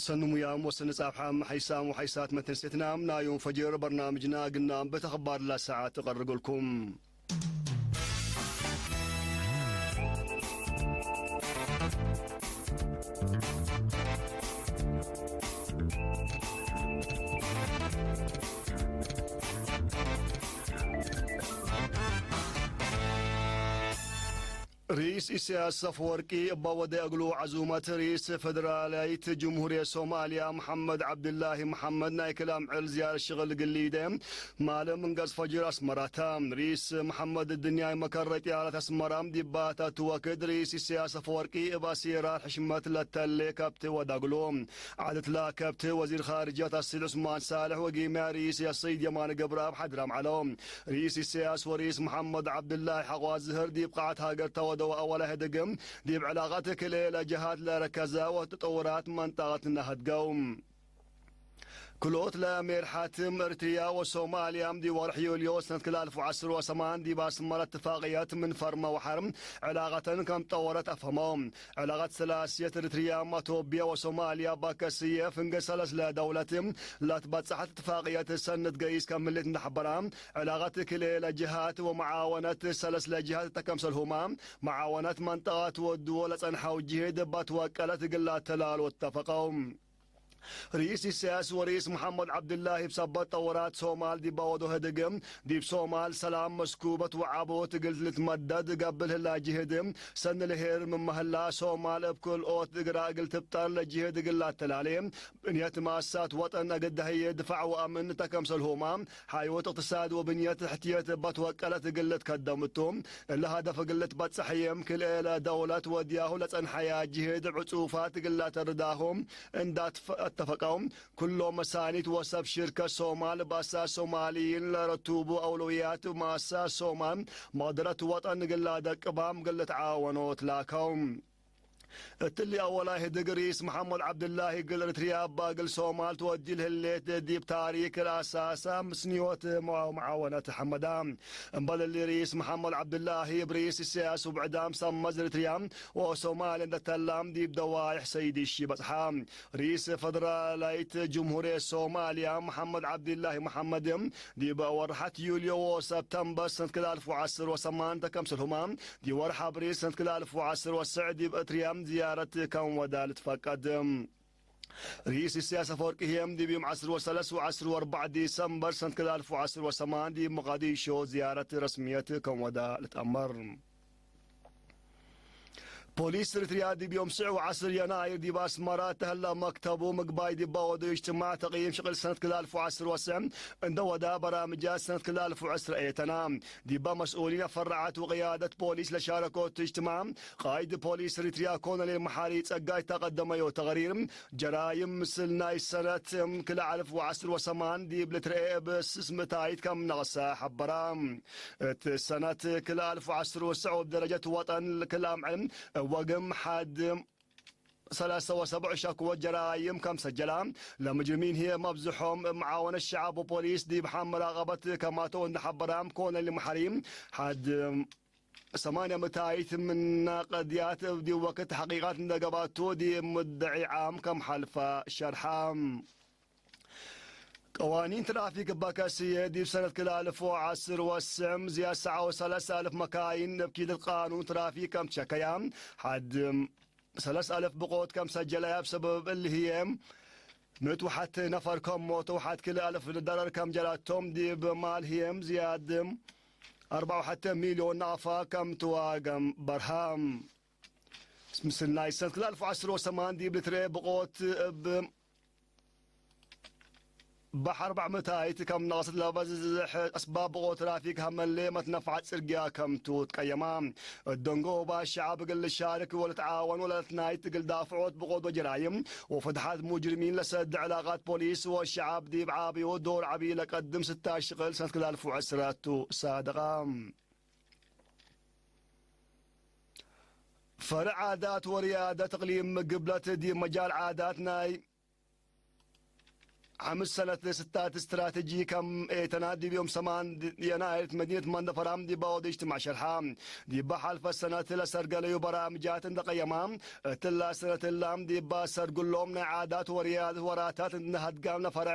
ሰኑ ሙያም ወሰን ጻብሓም ሓይሳም ወሓይሳት መተንሴትና ናዮም ፈጅር በርናምጅና ግናም በተኸባርላ ሰዓት እቐርገልኩም። ርኢስ ኢሳያስ ኣፈወርቂ እባ ወደ እግሉ ዓዙመት ርኢስ ፈደራላይት ጅምሁርየ ሶማልያ መሓመድ ዓብድላሂ መሓመድ ናይ ክላም ዕል ዝያር ሽቕል ግሊደ ማለ ምንጋዝ ፈጅር ኣስመራታ። ርኢስ መሓመድ ድንያይ መከረ ጥያላት ኣስመራ ዲባታት ወክድ ርኢስ ኢሳያስ ኣፈወርቂ እብ ኣሲራር ሕሽመት ለተሌ ከብት ወዳግሎ ዓደትላ ከብት ወዚር ኻርጃት ኣሲል ዑስማን ሳልሕ ወጊምያ ርኢስ የሰይድ የማነ ገብረኣብ ሓድራም ዓሎ። ርኢስ ኢሳያስ ወርኢስ መሓመድ ዓብድላይ ሓቋ ዝህር ዲብ ቃዓት ሃገር ተወደው ኣወላ ህድግም ዲብ ዕላቐት ክልኤ ለጀሃት ለረከዘ ወተጠውራት መንጣቐት ናህድገው። ክልኦት ለሜርሓትም እርትርያ ወሶማልያም ዲብ ወርሕ ዩልዮ ሰነት ክላልፉ ዓስር ወሰማን ዲብ ኣስመራ እትፋቕየት ምን ፈርመ ወሓር ዕላቐተን ከም ጠወረት ኣፈሞ። ዕላቐት ሰላስየት እርትርያ ኣቶብያ ወሶማልያ ባከስየ ፍንገ ሰለስ ለደውለት ላትባጻሕት እትፋቕየት ሰነት ገይስ ከም ህሌት እንዳሓበራ ዕላቐት ክልኤ ለጅሃት ወመዓወነት ሰለስ ለጅሃት ተከምሰልሁማ መዓወነት መንጠቐት ወድዎ ለጸንሓው ጅህድ ባትወቀለት ግላ ተላል ወተፈቀው። ርኢስ ኢሳያስ ወርኢስ መሓመድ ዓብድላሂ ብሰበት ጠወራት ሶማል ዲባ ወዶ ህድግ ዲብ ሶማል ሰላም መስኩበት ወዓቦ ትግል ልትመደድ ገብር ህላ ጅህድ ሰኒ ልሄር ምመህላ ሶማል እብ ክልኦት እግራ እግል ትብጠር ለጅህድ እግል ላተላሌ ብንየት ማሳት ወጠን እግዳህየ ድፋዕ ወአምን ተከምሰልሁማ ሓይወት እቅትሳድ ወብንየት ሕትየት በት ወቀለት እግል ልትከደምቱ እለ ሀደፍ እግል ልትበጸሕየም ክልኤ ለደውለት ወዲያሁ ለጸንሐያ ጅህድ ዕጹፋት እግል ላተርዳሆም እንዳትፈ-፣ እተፈቀው ኩሎ መሳኒት ወሰብ ሽርከ ሶማል ባሳ ሶማልይን ለረቱቡ አውለውያት ማሳ ሶማል መቅደረት ወጠን ግላ ደቅባም ግልት ዓወኖት ላከው። እትሊ አወላይ ህድግ ርኢስ መሐመድ ዓብድላሂ ግል እርትርያ እባ ግል ሶማል ትወጅል ህሌት ዲብ ታሪክ ለአሳሳ ምስኒዮት መዓወነት ሐመዳ። እምበል እሊ ርኢስ መሐመድ ዓብድላሂ እብ ርኢስ ኢሳያስ ውብዕዳም ሰመዝ እርትርያ ወሶማል እንደተላም ዲብ ደዋይሕ ሰይድ እሺ በጽሓ። ርኢስ ፈደራላይት ጅምሁርየት ሶማልያ መሐመድ ዓብድላሂ መሐመድ ዲብ ወርሓት ዩልዮ ወሰብተምበር ሰነት ክልተ አልፍ ወዐስር ወሰማንተ ከምስልሁማ ዲብ ወርሕ አብሪል ሰነት ክልተ አልፍ ወዐስር ወስዕ ዲብ እትርያም ዝያረት ከም ወዳ ልትፈቀድ። ርኢስ ኢሳያስ አፈወርቂ ህየም ዲብ ዮም ዐስር ወሰለስ ወዐስር ወአርባዕ ዲሰምበር ሰነት ክልተ አልፍ ወዐስር ወሰማን ዲብ መቃዲሾ ዝያረት ረስምየት ከም ወዳ ልትአመር። ፖሊስ ኤርትርያ ዲብ ዮም ስዕ ወዐስር የናይር ዲብ ኣስመራ እተህላ መክተቡ ምግባይ ዲባ ወዶ እጅትማዕ ተቅይም ሽቅል ሰነት ክልተ አልፍ ወዐስር ወስዕ እንደ ወዳ በራምጃት ሰነት ክልተ አልፍ ወዐስር ኤተና። ዲባ መስኡሊን ኣፈራዓት ወቅያደት ፖሊስ ለሻረኮት እጅትማዕ ቃይድ ፖሊስ ኤርትርያ ኮሎኔል መሓሪ ጸጋይ ተቀደመዮ ተቅሪር ጀራይም ምስል ናይ ሰነት ክልተ አልፍ ወዐስር ወሰማን ዲብ ልትርኤ እብ ስስ ምእታይት ከም ነቅሰ ሐበራ። እት ሰነት ክልተ አልፍ ወዐስር ወስዕ ወብ ደረጀት ወጠን ክልተ አምዕል እወግም ሐድ ሰላሳ ወሰብዕ ሸክወት ጀራይም ከም ሰጀላ ለምጅርሚን ህየ መብዝሖም እብ መዓወነት ሸዓብ ወፖሊስ ዲብ መራቀበት ከማቶ እንደ ሐበራም ኮነ ልምሐሪ ሐድ ሰማንያ ምእታይት ምና ቀድያት እብ ዲብ ወቅት ተሕቂቃት እንደ ገባቱ ዲብ ሙደዒ ዓም ከም ሐልፋ ሸርሓ። ቀዋኒን ትራፊክ በከስየ ዲብ ሰነት ክልተ አልፍ ወዐስር ወስዕም ዝያድ ሰዓ ወሰላሳ አልፍ መካይን እብ ኪደት ቃኑን ትራፊክ ከም ትሸከያ ሐድ ሰላሳ አልፍ ብቆት ከም ሰጀለያ ብሰበብ እሊ ህየ ምእት ወሐት ነፈር ከም ሞቶ ወሐት ክልተ አልፍ ደረር ከም ጀራቶም ዲብ ማል ህየም ዝያድ አርባዕ ወሐት ሚልዮን ናፋ ከም ትዋገም በርሃም። ምስል ናይ ሰነት ክልተ አልፍ ወዐስር ወሰማን ዲብ ልትርኤ ብቆት እብ ባሕር ባዕምታይት ከም ነቕሰት ለበዝሕ ኣስባብ ብቆ ትራፊክ ሃመሌ መትነፍዓት ጽርግያ ከምቱ ትቀየማ። እደንጎ ባሻዕ ብግል ሻርክ ወለትዓወን ወለትናይት ግል ዳፍዖት ብቆዶ ጀራይም ወፍትሓት ሙጅርሚን ለሰድ ዕላቃት ፖሊስ ወሸዓብ ዲብ ዓብዮ ዶር ዓቢ ለቀድም ስታ ሽቅል ሰነት ክልተ አልፍ ወዐስራቱ ሳደቃ። ፈርዕ ዓዳት ወርያደት እቅሊም ግብለት ዲብ መጃል ዓዳት ናይ ዓምስ ሰነት ስታት ስትራቴጂ ከም ኤተና ዲብ ዮም ሰማን የናይት መዲነት መንደፈራም ዲባ ወደ እጅትማዕ ሸርሓ። ዲባ ሓልፈ ሰነት ለሰርገለዩ በራምጃት እንደቀየማ፣ እትላ ሰነት ላም ዲባ ሰርግሎም ናይ ዓዳት ወርያት ወራታት እንደሃድጋም ለፈረ፣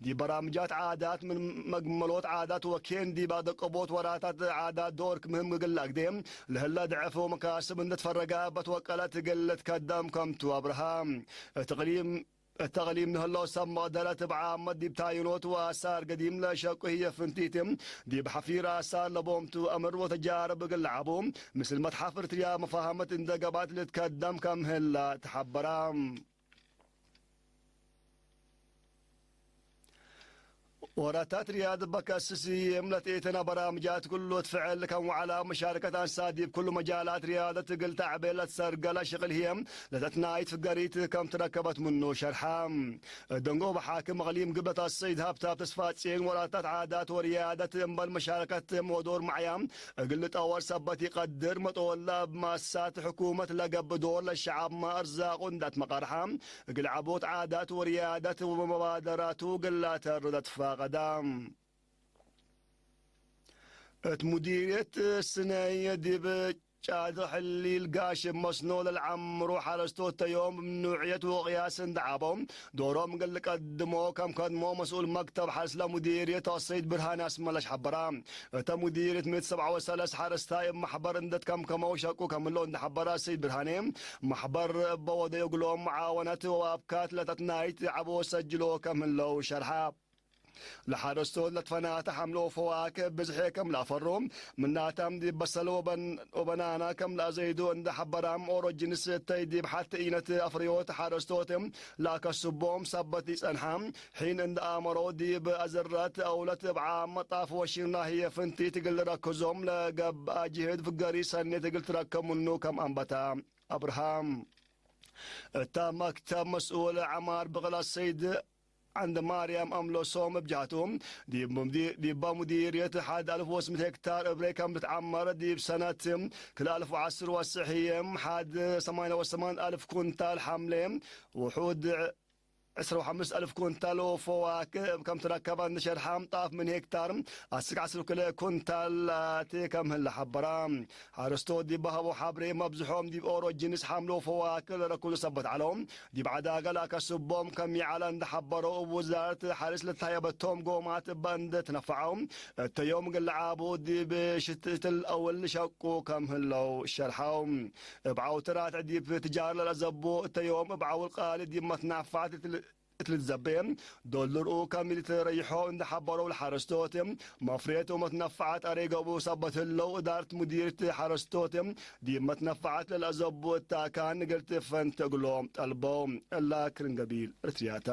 ዲብ በራምጃት ዓዳት ምን መግመሎት ዓዳት ወኬን ዲባ ደቀቦት ወራታት ዓዳት ዶርክ ምህም ግግል ኣግዴ፣ ለህላ ድዕፉ መካስብ እንደትፈረጋ በትወቀለት ግልት ከደም ከምቱ ኣብርሃ። እትቅሊም እተቕሊም ንህሎ ሰብ መቕደረት ብዓመት ዲብ ታይኖት ወኣሳር ገዲም ለሸቁ ህየ ፍንቲትም ዲብ ሓፊር ኣሳር ለቦምቱ ኣምር ወተጃርብ እግል ለዓቡ ምስል መትሓፍር ትርያ መፋሃመት እንደ ገባት ልትከደም ከም ህላ ተሓበራ። ወራታት ሪያድ በከስስ የምለት ኤተና በራምጃት ኩሉ ትፍዕል ከም ዋዕላ መሻርከት ኣንሳ ዲብ ኩሉ መጃላት ሪያደት እግል ተዕቤ ለትሰርገለ ሽቅል ህየ ለተትናይት ፍገሪት ከም ትረከበት ምኑ ሸርሓ። ደንጎ በሓክም እቕሊም ግብለት ኣሰይድ ሃብታብ ተስፋጽዮን ወራታት ዓዳት ወርያደት እምበል መሻረከት ወዶር ማዕያ እግል ጠወር ሰበት ይቀድር መጠወላ ብማሳት ሕኩመት ለገብ ዶር ለሸዓብ ማእርዛቁ እንዳት መቃርሓ እግል ዓቦት ዓዳት ወርያደት ወመባደራቱ ግላተር ለትፋቀዳ። እት ሙዲርየት ስነይ ዲብ ጫድ ሕሊል ጋሽ መስኖ ለልዓምሩ ሓረስቶት ተዮም ምኑዕየት ወቅያስ እንደዓቦም ዶሮም እግል ቀድሞ ከም ከድሞ መስኡል መክተብ ሓርስለ ሙዲርየት ኣሰይድ ብርሃን ኣስመለሽ ሓበራ። እተ ሙዲርየት ምእት ሰብዓ ወሰለስ ሓረስታይ እብ ማሕበር እንደት ከም ከመው ሸቁ ከምሎ እንደሓበራ ኣሰይድ ብርሃኔ ማሕበር እበ ወደዮ ግሎም መዓወነት ወኣብካት ለተትናይት ዓቦ ሰጅሎ ከም ህለው ሸርሓ። ለሓረስቶት ለትፈናተ ሓምሎ ፈዋክህ ብዝሒ ከም ለኣፈሩ፣ ምናታም ዲብ በሰል ወበን-፣ ወበናና ከም ለኣዘይዱ እንደ ሓበራም ኦሮጅንስ እተይ ዲብ ሓቲ ኢነት ኣፍርዮት ሓረስቶት ለኣከስቦም ሰበት ይጸንሓ፣ ሒን እንደ ኣመሮ ዲብ ኣዝረት ኣውለት እብ ዓም ጣፍ ወሺርና ህየ ፍንቲ ትግል ረክዞም ለገብኣ ጅህድ ፍገሪ ሰኔ ትግል ትረከብ ምኑ ከም ኣንበታ ኣብርሃም። እታ መክተብ መስኡል ዓማር ብቕላ ሰይድ ዓንደ ማርያም ኣምሎሶም እብ ጃህቱ፣ ዲብ ሙዲ-፣ ዲባ ሙዲርየት ሓደ ኣልፍ ወስምንት ሄክታር እብሬ ከም ልትዓመር፣ ዲብ ሰነት ክልተ ኣልፍ ወዓስር ወስሕ ህየም ሓደ ሰማንያ ወሰማን ኣልፍ ኩንታል ሓምሌ፣ ውሑድ ዕስራ ወሓምስ ኣልፍ ኩንታል ወፈዋክ ከም ትረከባ እንሸርሓ፣ ጣፍ ምን ሄክታር ኣስክ ዓስር ክልተ ኩንታል ኣቲ ከም ህለ ሓበራ። ሓረስቶት ዲብ ሃቦ ሓብሬ መብዝሖም ዲብ ኦሮጅንስ ሓምሎ ፈዋክ ለረክቡ ሰበት ዓሎም፣ ዲብ ዓዳጋ ለኣከስቦም ከም ይዓላ እንደሓበሮ፣ እብ ውዛረት ሓርስ ለተሃየበቶም ጎማት እባ እንደ ትነፈዐው፣ እተዮም ግልዓቡ ዲብ ሽትትል ኣውል ሸቁ ከም ህለው ሸርሓው። እብ ዓውትራት ዲብ ትጃር ለለዘቡ እተዮም እብ ዓውል ቃሊ ዲብ መትናፋት እትል-፣ እትልትዘቤ ዶልርኡ ከም ኢልትረይሖ እንደሓበረው ለሓረስቶት መፍሬት ወመትነፋዓት ኣሬገቡ ሰበት ህለው እዳርት ሙዲርት ሓረስቶት ዲብ መትነፋዓት ለለዘቡ እታካን ግልትፈን ትእግሎም ጠልበው። እላ ክርን ገቢል ርትያታ።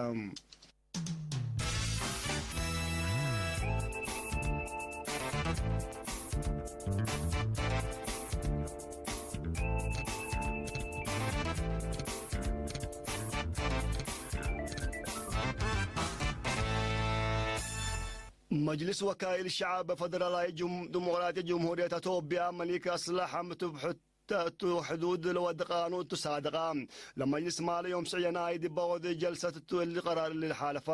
መጅልስ ወካይል ሸዓብ ፈደራላዊ ጅም-፣ ዲሞቅራቲ ጅምሁርየት ኣቶብያ መሊክ ኣስላሕ ምትብሕት ተእቱ ሕዱድ ለወዲ ቃኑን እቱ ሳድቃ። ለመጅልስ ማለ ዮም ስዕየናይ ዲባ ወዲ ጀልሰት እቱ እሊ ቀራር እሊ ሓለፋ።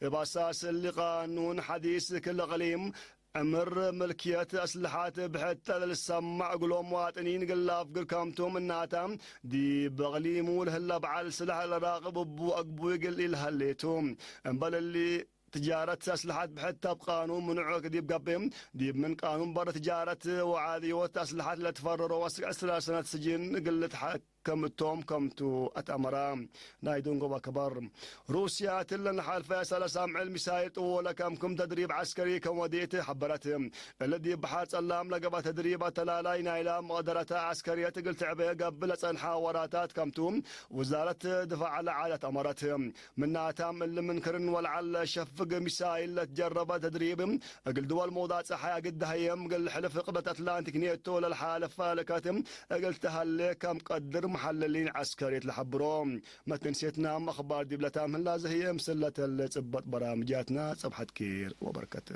እብ ኣሳስ እሊ ቃኑን ሓዲስ ክል እቅሊም ዕምር ምልክየት ኣስልሓት ብሕተ ለልሰማዕ እግሎም መዋጥኒን ግላፍ ግር ከምቱም እናታ ዲብ እቅሊሙ ለህላ በዓል ስላሕ ለራቅብ እቡ ኣግቡ ይግል ኢልሃሌቱ። እምበል እሊ ትጃረት ኣስልሓት ብሕት ኣብ ቃኑን ምኑዕ ዲብ ገብእ፣ ዲብ ምን ቃኑን በር ትጃረት ወዓልዮት ኣስልሓት ለትፈረሮ ኣስክ ዕስራ ሰነት ስጅን ግልት ሓከምቶም ከምቱ ኣትኣመራ። ናይ ደንጎባ ከበር ሩስያ ትለን ሓልፈ ሰላሳ ምዕል ሚሳይል ጥዎ ለከምክም ተድሪብ ዓስከሪ ከም ወዲእት ሓበረት። እለ ዲብ በሓር ጸላም ለገባ ተድሪብ ኣተላላይ ናይላ መቕደረታ ዓስከርየት እግል ትዕበ ገብእ ለጸንሓ ወራታት ከምቱ ውዛረት ድፋዕ ለዓለት ኣመረት። ምናታም እሊ ምን ክርን ወልዓል ሸፍግ ሚሳይል ለትጀረበ ተድሪብ፣ እግል ድወል መውዳእ ጸሓይ ኣግድ ሃየም እግል ሕልፍ ቅበት ኣትላንቲክ ኔቶ ለልሓለፋ ልከት እግል ተሃሌ ከም ቀድር መሓለሊን ዓስከሪት ለሐብሮ። መትንሴትና መኽባር ዲብለታ ምህላ ዘህየ ምስለተል ጽበጥ በራምጃትና ጸብሐት ኪር ወበርከት።